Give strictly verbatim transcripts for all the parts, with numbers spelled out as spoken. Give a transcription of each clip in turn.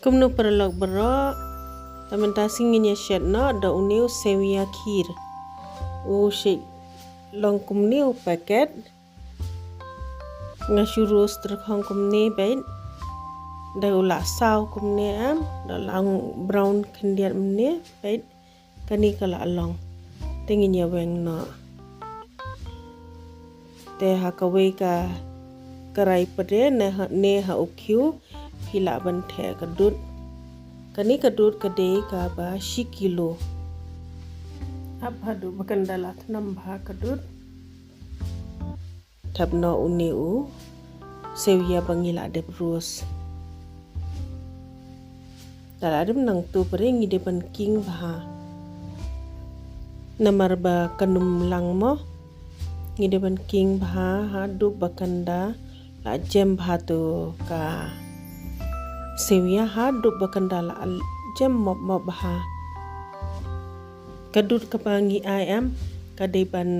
Kumno paralok baroh, ta mynta sngi ngin ïa shet noh da une u sewia kheer. U shait long kumne u packet. Nga shu roast tyrkhong kumne bad da u la saw kumne em, da la brown khyndiat kumne bad kane ka la long. Te ngin ïa weng noh. Te ha kawei ka karai pat de ne ha, ne ha u khiew phi lah ban theh ka dud. Kane ka dud ka dei kaba shi kilo. Ap haduh ba kan da la thnam bha ka dud. Thep noh une u sewia ba ngi la dep roast. Te la dep nangtu pat de ngi dei ban king bha. Namar ba kan ym lang mo. Ngi dei ban king bha haduh ba kan da la jem bha tu ka sewia haduh ba kan da la jem mop mop bha. Ka dud kaba ngi ai em ka dei ban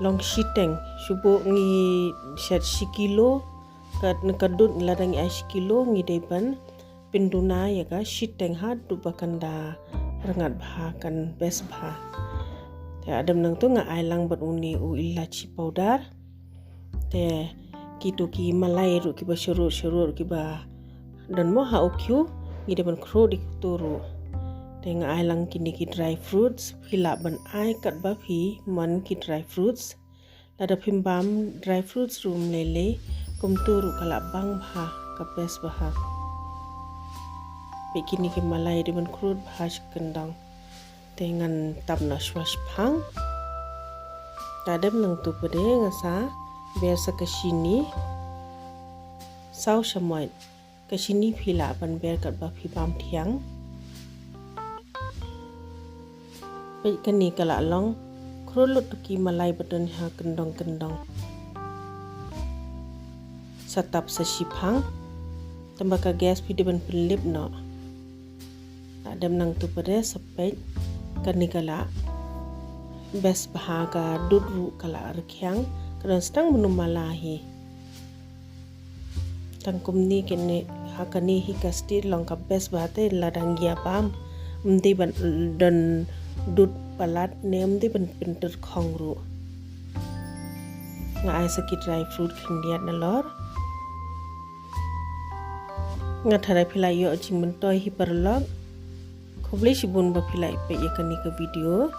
long shiteng, shu buh ngi shet shi kilo, ka, ka dud lada ngi ai shi kilo ngi dei ban pynduna ïa ka shiteng haduh ba kan da rngat bha, kan best bha. Te hadien nangtu nga ai lang bad une u elachi powder. Te kitu ki malai ruh kiba sharud sharud kiba don mo ha u khiew ngi dei ban khrud ïa kitu ruh. Te nga ai lang kine ki dry fruits, phi lah ban ai katba phi mon ki dry fruits. Lada phim bam dry fruits ruh ym lei lei, kumtu ruh ka la bang bha, ka best bha. Peit kine ki malai dei ban khrud bha shi kyndong. Te ngan tap noh shuwa shiphang. Te hadien nangtu pat de nga sa ber sa ka shini saw shamoit. Ka shini phi lah ban ber katba phi bam thiang. Peit kane ka la long khrud lut tu ki malai ba don ha kyndong kyndong. Sa tap sa shiphang. Tangba ka gas phi dei ban pynlip noh. Hadien nangtu pat de sa peit kane ka la best bha, ka dud ruh ka la rkhiang, ka don stang mynnu mala hi. Tang kumne kine ha kane hi ka stage long ka best bha te lada ngi ïa bam. Ym dei ban don dud palat ne ym dei ban pyntyrkhong ruh. Nga ai sa ki dry fruit khyndiat nalor. Nga tharai phi la ïoh jingmyntoi hi paralok. Khublei shibun ba phi la peit ïa kane ka video.